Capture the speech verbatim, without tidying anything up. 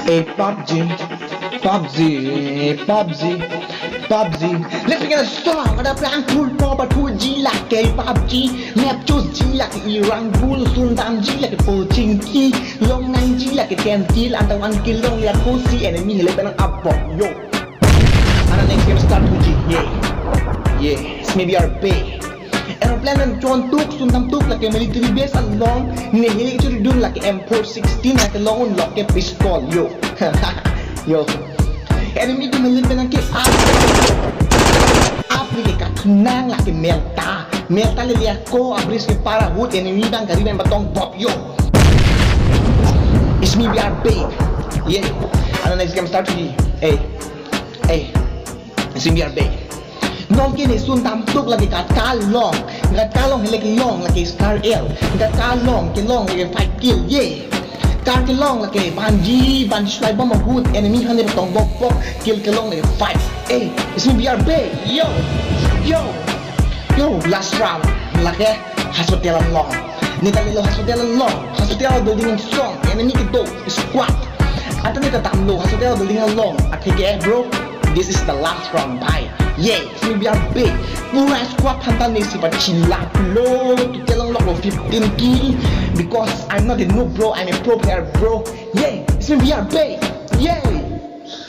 A PUBG, PUBG, PUBG, PUBG. Let's begin the song. Ada plang full pop at full G like a PUBG. Map choose G like a Iran bull. Sundam G like a Pochinki. Long nine G like a ten kill. Anta one kill long like Kosi enemy. Hele penang up pop. Yo. Ana next game start two G. Yeah. Yeah. It's maybe our pay. Aeroplane an chon tuk, sundam tuk lake military base along, ne heli churi dun lake M four sixteen lake long un lake pistol yo. Yo. Enemy ke military ke up. Up ni ke katunang lake melta. Melta le liya ko abris ke para hut enemy bang gari bang batong bop yo. It's me B R B. Yeah. Ana next game start lagi. Hey. Hey. It's me B R B. Non ke ne sundam tuk lake kat kalong. Kat kalong hele ke long lake star L. Kat kalong ke long lake five kill. Yeah. Kat ke long lake banji, banji slai bom ahut enemy hane tong bok bok kill ke long lake five. Hey, it's me B R B. Yo. Yo. Yo, last round. Lake hospital along. Ne ta lelo hospital along. Hospital building strong. Enemy kedo squad. Anta ne ta damlo hospital building along. Athe ke bro. This is the last round, bhai. Yeah, it's me B R B. Pura squad aphan ta ne si pachilak lo. Total long lo fifteen kill. Because I'm not a noob, bro. I'm a pro player, bro. Yeah, it's me B R B. Yeah.